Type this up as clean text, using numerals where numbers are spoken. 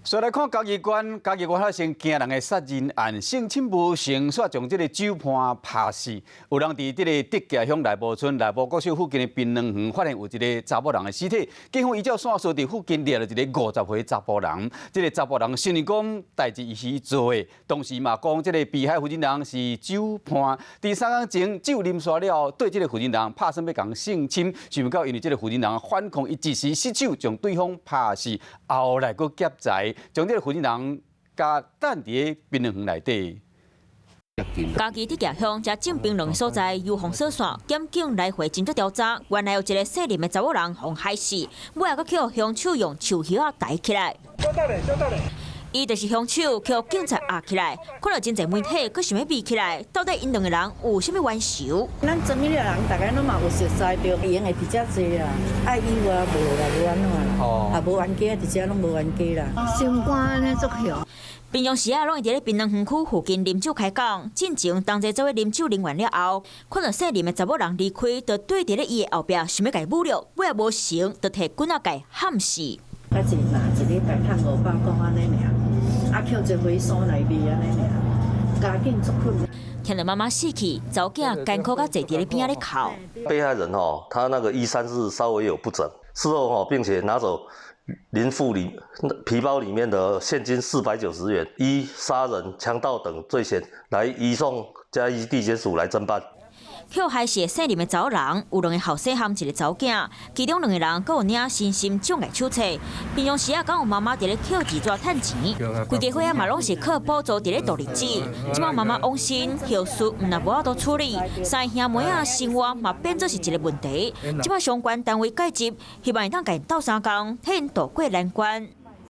煞來看嘉義縣，嘉義縣發生驚人的殺人案，性侵無成，煞將這个酒伴拍死。有人佇這个竹崎鄉內埔村內埔國小附近的檳榔園，發現有一个查某人的屍體。警方依照線索，佇附近掠著一个50歲查埔人。這个查埔人承認講代誌伊是做的，同時嘛講這个被害婦人是酒伴。佇3工前酒啉煞了後，對這个婦人拍算欲共性侵，想袂到因為這个婦人反抗，伊一時失手將對方拍死，後來閣劫財，將這个婦人共擲佇檳榔園內底。嘉義竹崎鄉遮種檳榔所在，油防所線，檢警來回偵查調查，原來有一个姓林的查某人予害死，尾仔閣予兇手用樹葉仔逮起來。伊就是兇手，予警察押起來，看著真濟媒體，閣想欲圍起來，到底𪜶兩个人有啥物冤仇？咱莊彼个人，逐家攏嘛有熟似著，會用會佇遮坐啦，愛有啊，無啦，無按怎啦，啊無冤家佇遮攏無冤家啦。心肝按呢足雄。平常時啊，攏會佇咧檳榔園區附近啉酒開講。進前同齊做伙啉酒啉完了後，看著姓林的查某人離開，就對佇咧伊的後壁想欲共伊侮辱，尾仔無成，就提棍仔共撼死。較濟嘛，一禮拜趁500箍按呢爾，啊，抾一回山來賣按呢爾，家境足困難。聽著媽媽死去，查某囝艱苦甲坐佇咧邊仔咧哭。被害人哦，他那個衣衫是稍微有不整，事後哦，並且拿走林婦裡皮包裡面的現金490元，依殺人、強盜等罪嫌來移送嘉義地檢署來偵辦。予害死的姓林的查某人，有兩个後生和一个查某囝，其中兩个人閣有領身心障礙手冊。平常時啊，敢有媽媽佇咧抾字紙趁錢，規家伙仔嘛攏是靠補助佇咧度日子。這擺媽媽往生，後事毋但無法度處理，三个兄妹仔生活嘛變做是一个問題。這擺相關單位介入，希望會當共𪜶鬥相共，替𪜶渡過難關。